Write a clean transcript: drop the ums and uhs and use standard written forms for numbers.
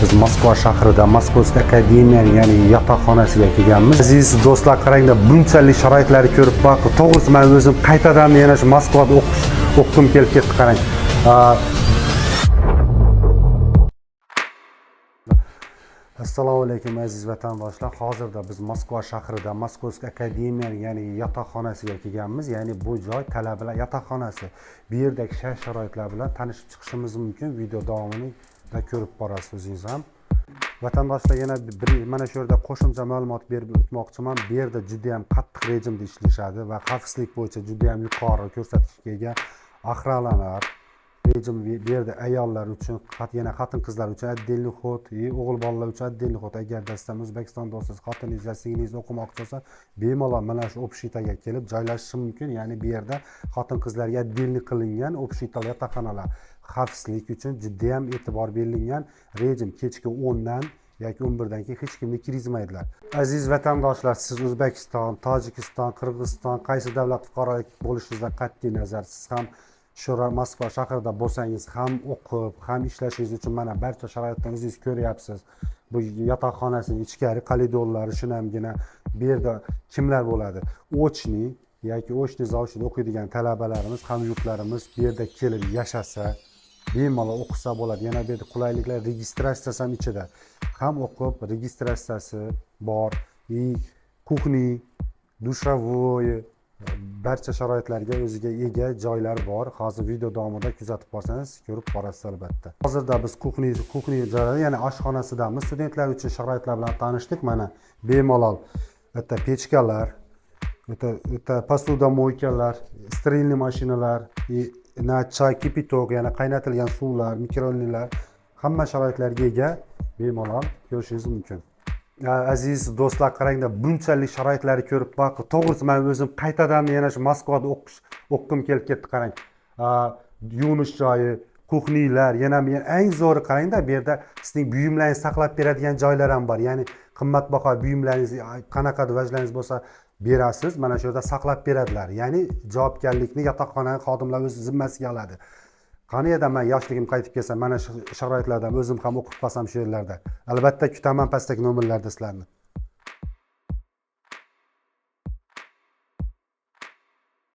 Biz Moskva shahrida Московский akademiyaning, ya'ni yotoqxonasiga kelganmiz. Aziz do'stlar, qaranglar, bunchalik sharoitlarni ko'rib baq, to'g'risi man o'zim qaytadan yana shu Moskvada o'qigim kelib ketdi, qarang. Assalomu alaykum, aziz vatandoshlar. Hozirda biz Moskva shahrida Московский akademiyaning, ya'ni yotoqxonasiga kelganmiz. Ya'ni bu joy talabalar yotoqxonasi. Bu yerdagi shart sharoitlar bilan tanishib chiqishimiz mumkin. Video davomini ko'rib borasiz o'zingiz ham. Vatandoshlar, yana bir mana shu yerda qo'shimcha ma'lumot berib o'tmoqchiman. Bu yerda juda ham qattiq rejimda ishlashadi va xavfsizlik bo'yicha juda ham yuqori ko'rsatkichga ega охрана lar rejim. Bu yerda ayollar uchun, yana xotin qizlar uchun отдельный ход и o'g'il bolalar uchun отдельный ход. Agarda siz ham O'zbekistonda bo'lsangiz, xotiningiz va singlingiz o'qimoqchi bo'lsa, bemalol mana shu общежитие ga kelib joylashishi mumkin. Ya'ni bu yerda xotin qizlarga отдельный qilingan общежитие, yotoqxonalar. Xavfsizlik uchun jiddiy e'tibor berilgan rejim. Kechki 10dan yoki 11dan keyin hech kimni kirgizmaydilar. Aziz vatandoshlar, siz O'zbekiston, Tojikiston, Qirg'iziston, qaysi davlat fuqarolik bo'lishingizdan qat'iy nazar, siz ham shu Moskva shahrida bo'lsangiz ham, o'qib, ham ishlashingiz uchun mana barcha sharoitni o'zingiz ko'ryapsiz. Bu yotoqxonasini ichkari koridorlari shunamgina. Bu yerda kimlar bo'ladi? Очный yoki очный, заочный o'qiydigan talabalarimiz, hamyurtlarimiz bu yerda kelib yashasa, bemalol o'qisa bo'ladi. Yana bu yerda qulayliklar, registratsiyasi ham ichida, ham o'qib, registratsiyasi bor и кухни, душевой, barcha sharoitlarga o'ziga ega joylar bor. Hozir video davomida kuzatib borsangiz, ko'rib borasiz albatta. Hozirda biz кухня joylari, ya'ni oshxonasidamiz. Studentlar uchun sharoitlar bilan tanishdik. Mana bemalol bitta pechkalar, это посудомойка lar, стиральный mashinalar и на чай, кипяток, ya'ni qaynatilgan suvlar, mikrovolnlar, hamma sharoitlarga ega, bemalol ko'rishingiz mumkin. Aziz do'stlar, qaranglar, bunchalik sharoitlarni ko'rib baq, to'g'risi man o'zim qaytadan yana shu Moskvada o'qigim kelib ketdi, qarang. Yuvinish joyi, кухни lar, yana eng zo'ri, qarangda, bu yerda sizning buyumlaringizni saqlab beradigan joylar ham bor. Ya'ni qimmatbaho buyumlaringiz, qanaqadir vajlaringiz bo'lsa, berasiz, mana shu yerda saqlab beradilar. Ya'ni javobgarlikni yotoqxona xodimlari o'z zimmasiga oladi. Qani edi man yoshligim qaytib kelsa, mana shu sharoitlardan o'zim ham o'qib qolsam shu yerlarda. Albatta, kutaman pastdagi nomerlarda sizlarni.